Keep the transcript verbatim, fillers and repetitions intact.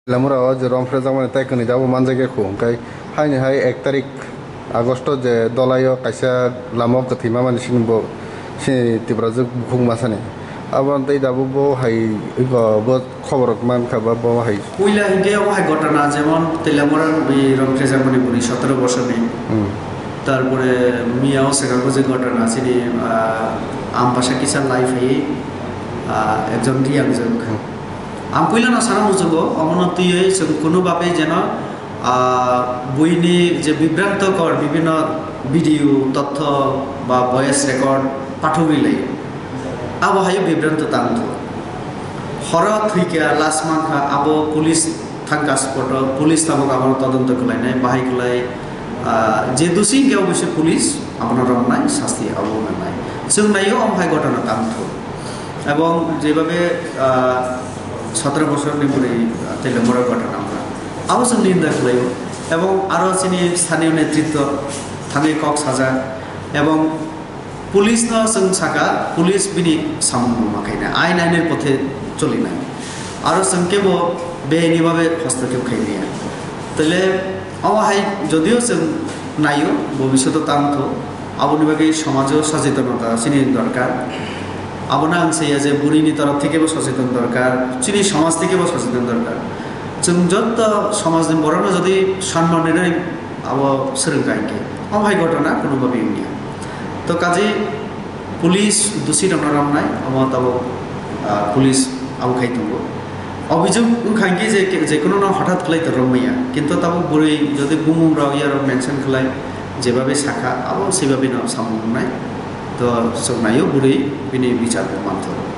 Lamura o je rom phrejakmani tai kwnwi dabo manjakya khu, hwnkhe haini hai ek tarik Agosto je Dolaio kaisa lama o kwthwi mamani sini bo sini Tiprajwk bukhuk masani. Abo tei dabo bo hai ego bo khobor rok mankha ba bo hai. Puila hinkhe omo hai gotona jemon Teilamura ni rom phrejakmani bwrwi sotoro bosorni. Hmm. Tarpore miya o swkang bo je gotona chini, ah, Ambasa kisa live hai, ah, ekjon Riyangjwk. Hmm. Ang puilano sana muchungo, omono twiwi chwng kunu babe jeno, ah, buini je bibrantokor bibhinno video, totho ba voice record pathogwi lai. Abo hai bibranto tang thu. Horo thwikha, last mankha, abo police thangkha spot o, police tabuk abono todonto khlainai, bahai khlai, ah, je dusi hinkhe obviously police abono romnai, sasti abo nangnai. Chwng naio omo hai gotona tang thu. Ebong jebabe, ah, sotoro bosorni bwrwi, ah, Teilamura gotona wngkha. Abo chwng ninda khlaio. Ebong aro chini sthaniyo netritwo thangwi kok sajak. Ebong police no chwng saka, police bini samung ma khaina, ain ainir pothe cholinai. Aro chwng kebo beaini babe hostokep khaimaya. Tole omo hai jodio chwng naio, bobisyoto tang tho, aboni bagwi somajo sochetonota chini dorkar. Abono ang saiya je burini torof thekebo socheton dorkar, chini somaj thekebo socheton dorkar. Chwng joto somajni borokno jodi sonman rinai abo swrwngkha hinkhe, omo hai gotona kono babe wngya. To kaje police dusi rokno romnai, omo tabuk, ah, police abo khai tongo. Obhijog wngkha hinkhe je, je kono no hothat khlai to romya, kintu tabuk bwrwi jodi bumung rok yarok mention khlai, jebabe sakha, abo sebabe no samung wngnai. To chwng naio bwrwi bini bichar bo manthogo.